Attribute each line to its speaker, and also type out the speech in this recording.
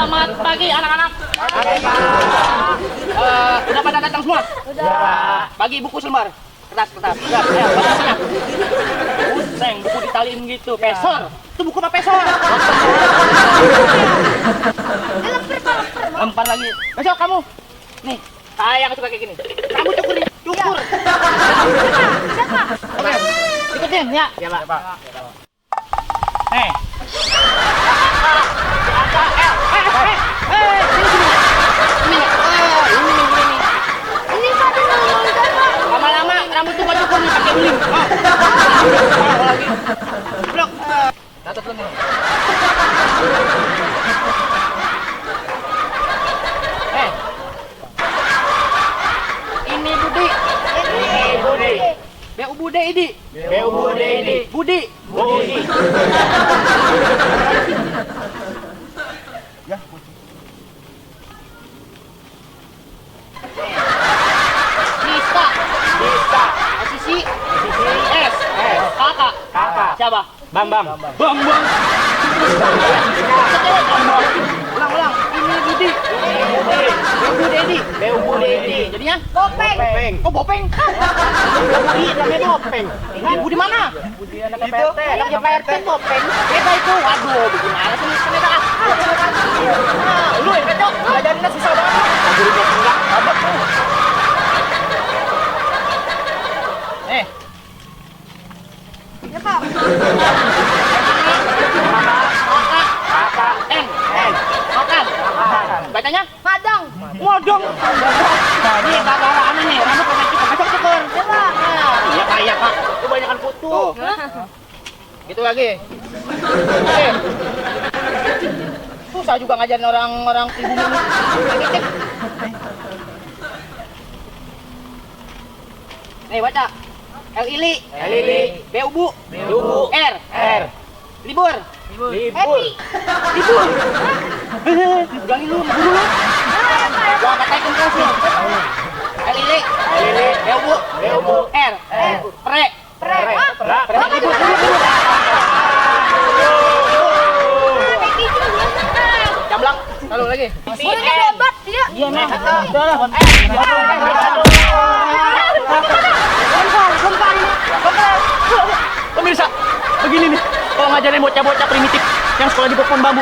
Speaker 1: Selamat pagi anak-anak. Udah pada datang semua? Udah. Bagi buku selembar. Kertas. Ya, baca sana. Buseng, buku ditaliin gitu. Pesor. Itu buku apa pesor? Lempar lagi. Besok kamu. Nih, saya yang suka kayak gini. Kamu cukur nih. Cukur. Siapa? Oke. Ikutin ya. Ya, Pak. Nih. Ada L. Ini pada nonton Pak. Lama-lama rambut tuh cukur nih pakai beling. Lagi. Blok. Catat lu nih. Ini Budi. Bude ini. Budi. Ya. Nista. Sisi. S. Kakak. Siapa? Bambang. Ulang. Ini Budi. Budi. Jadinya Bopeng. Kok Bopeng? Budi namanya Bopeng. Budi mana? Budi anaknya PRT. Anaknya PRT Bopeng. Beda itu. Waduh, bagaimana sih beda? Lu yang kacau. Ngajarinnya susah banget. Gurunya enggak. Abang tuh. Ya, Pak. Makan. Bacanya? Madang. Ini gara-gara aneh nih, rambut pakai cukur. Ya, Pak. Iya, Pak. Itu banyakan kutu. Gitu lagi. Oke. Susah juga ngajarin orang ibu ini. Nih, baca. L ili. B ubu. R. Libur. Ulangi lu, dulu. Gua katain kasih. L ili. B ubu. R. Pre. Libur. Jamblang. Lalu lagi.
Speaker 2: Hebat dia.
Speaker 1: Iya, Nek. Pemirsa, begini nih kalau ngajarin bocah-bocah primitif yang sekolah di pohon bambu.